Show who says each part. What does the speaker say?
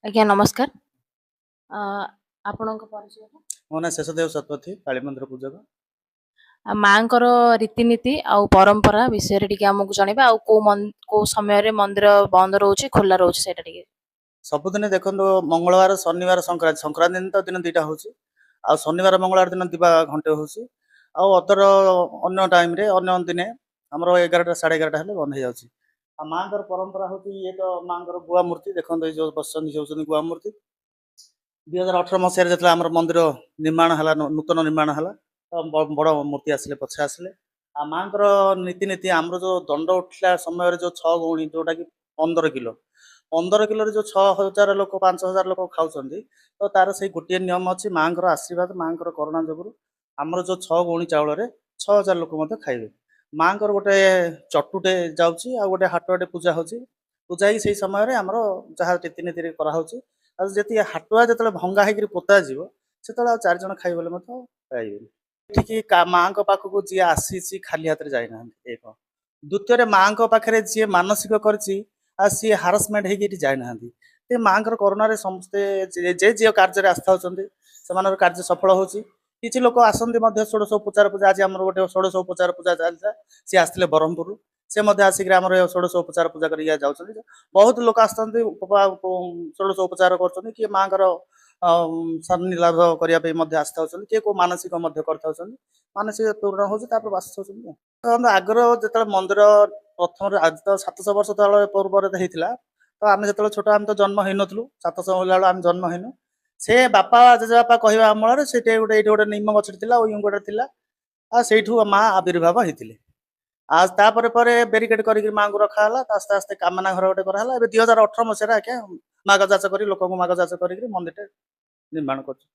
Speaker 1: ଆଜ୍ଞା ନମସ୍କାର। ଆପଣଙ୍କ ପରିଚୟଟା?
Speaker 2: ମୋ ନାଁ ଶେଷଦେବ ଶତପଥୀ, କାଳୀ ମନ୍ଦିର ପୂଜକ।
Speaker 1: ଆଉ ମାଙ୍କର ରୀତିନୀତି ଆଉ ପରମ୍ପରା ବିଷୟରେ ଟିକେ ଆମକୁ ଜଣେଇବେ, ଆଉ କୋଉ ସମୟରେ ମନ୍ଦିର ବନ୍ଦ ରହୁଛି, ଖୋଲା ରହୁଛି, ସେଇଟା ଟିକେ।
Speaker 2: ସବୁଦିନ ଦେଖନ୍ତୁ, ମଙ୍ଗଳବାର, ଶନିବାର, ସଂକ୍ରାନ୍ତି। ସଂକ୍ରାନ୍ତି ଦିନ ତ ଦିନ 2ଟା ହଉଛି, ଆଉ ଶନିବାର ମଙ୍ଗଳବାର ଦିନ ଦିବା ଘଣ୍ଟେ ହଉଛି। ଆଉ ଅଦର ଅନ୍ୟ ଟାଇମରେ, ଅନ୍ୟ ଦିନେ ଆମର 11ଟା 11:30 ହେଲେ ବନ୍ଦ ହେଇଯାଉଛି। ଆଉ ମାଙ୍କର ପରମ୍ପରା ହଉଛି, ଇଏ ତ ମାଙ୍କର ଗୁଆ ମୂର୍ତ୍ତି। ଦେଖନ୍ତୁ, ଏଇ ଯୋଉ ବସିଛନ୍ତି ହେଉଛନ୍ତି ଗୁଆ ମୂର୍ତ୍ତି। 2018 ମସିହାରେ ଯେତେବେଳେ ଆମର ମନ୍ଦିର ନିର୍ମାଣ ହେଲା, ନୂତନ ନିର୍ମାଣ ହେଲା, ତ ବଡ଼ ମୂର୍ତ୍ତି ଆସିଲେ, ପଛେ ଆସିଲେ। ଆଉ ମାଙ୍କର ନୀତି, ଆମର ଯୋଉ ଦଣ୍ଡ ଉଠିଲା ସମୟରେ ଯୋଉ 6 ଗଉଣୀ, ଯୋଉଟା କି 15 କିଲୋ, 15 କିଲୋରେ ଯୋଉ 6000 ଲୋକ, 5000 ଲୋକ ଖାଉଛନ୍ତି, ତ ତାର ସେଇ ଗୋଟିଏ ନିୟମ ଅଛି। ମାଙ୍କର ଆଶୀର୍ବାଦ, ମାଙ୍କର କରୁଣା ଯୋଗୁରୁ ଆମର ଯୋଉ 6 ଗଉଣୀ ଚାଉଳରେ 6000 ଲୋକ ମଧ୍ୟ ଖାଇବେ। ମାଙ୍କର ଗୋଟେ ଚଟୁଟେ ଯାଉଛି ଆଉ ଗୋଟେ ହାଟୁଆଟେ ପୂଜା ହଉଛି। ପୂଜା ହେଇକି ସେଇ ସମୟରେ ଆମର ଯାହା ରୀତିନୀତିରେ କରାହଉଛି। ଆଉ ଯେତିକି ହାଟୁଆ ଯେତେବେଳେ ଭଙ୍ଗା ହେଇକିରି ପୋତା ଯିବ, ସେତେବେଳେ ଆଉ 4 ଜଣ ଖାଇବେ ବୋଲି ମଧ୍ୟ ପାଇବେନି। ଏଠିକି ମାଙ୍କ ପାଖକୁ ଯିଏ ଆସିଛି, ଖାଲି ହାତରେ ଯାଇନାହାନ୍ତି, ଏକ। ଦ୍ୱିତୀୟରେ, ମାଙ୍କ ପାଖରେ ଯିଏ ମାନସିକ କରିଛି, ଆଉ ସିଏ ହାରାସମେଣ୍ଟ ହେଇକି ଏଠି ଯାଇନାହାନ୍ତି। ସେ ମାଙ୍କର କରୁଣାରେ ସମସ୍ତେ ଯେ ଯିଏ କାର୍ଯ୍ୟରେ ଆସିଥାଉଛନ୍ତି, ସେମାନଙ୍କର କାର୍ଯ୍ୟ ସଫଳ ହଉଛି। କିଛି ଲୋକ ଆସନ୍ତି ମଧ୍ୟ ଷୋଡ଼ଶ ଉପଚାର ପୂଜା। ଆଜି ଆମର ଗୋଟେ ଷୋଡ଼ଶ ଉପଚାର ପୂଜା ଚାଲିଥିଲା, ସିଏ ଆସିଥିଲେ ବ୍ରହ୍ମପୁରରୁ। ସେ ମଧ୍ୟ ଆସିକିରି ଆମର ଷୋଡ଼ଶ ଉପଚାର ପୂଜା କରିକି ଯାଉଛନ୍ତି। ବହୁତ ଲୋକ ଆସୁଛନ୍ତି, ଷୋଡ଼ଶ ଉପଚାର କରୁଛନ୍ତି। କିଏ ମାଙ୍କର ସନ୍ନି ଲାଭ କରିବା ପାଇଁ ମଧ୍ୟ ଆସିଥାଉଛନ୍ତି, କିଏ କୋଉ ମାନସିକ ମଧ୍ୟ କରିଥାଉଛନ୍ତି। ମାନସିକ ପୂରଣ ହଉଛି, ତାପରେ ଆସିଥାଉଛନ୍ତି। ଦେଖନ୍ତୁ, ଆଗର ଯେତେବେଳେ ମନ୍ଦିର ପ୍ରଥମରେ, ଆଜି ତ 700 ବର୍ଷ ତଳେ ପୂର୍ବରେ ହେଇଥିଲା। ତ ଆମେ ଯେତେବେଳେ ଛୋଟ, ଆମେ ତ ଜନ୍ମ ହେଇନଥିଲୁ। 700 ହେଲା ବେଳକୁ ଆମେ ଜନ୍ମ ହେଇନୁ। ସେ ବାପା ଜେଜେବାପା କହିବା ଅମଳରେ ସେଠି ଗୋଟେ, ଏଇଠି ଗୋଟେ ନିମ ଗଛଟେ ଥିଲା, ଉଇଙ୍ଗ ଗୋଟେ ଥିଲା, ଆଉ ସେଇଠୁ ମା ଆବିର୍ଭାବ ହେଇଥିଲେ। ଆଉ ତାପରେ ପରେ ବ୍ୟାରିକେଡ କରିକି ମାଙ୍କୁ ରଖା ହେଲା। ଆସ୍ତେ ଆସ୍ତେ କାମନା ଘର ଗୋଟେ କରାହେଲା। ଏବେ 2018 ମସିହାରେ ଆଜ୍ଞା ମାଗ ଯାଚ କରି, ଲୋକଙ୍କୁ ମାଗ ଯାଚ କରିକି ମନ୍ଦିରଟେ ନିର୍ମାଣ କରୁଛୁ।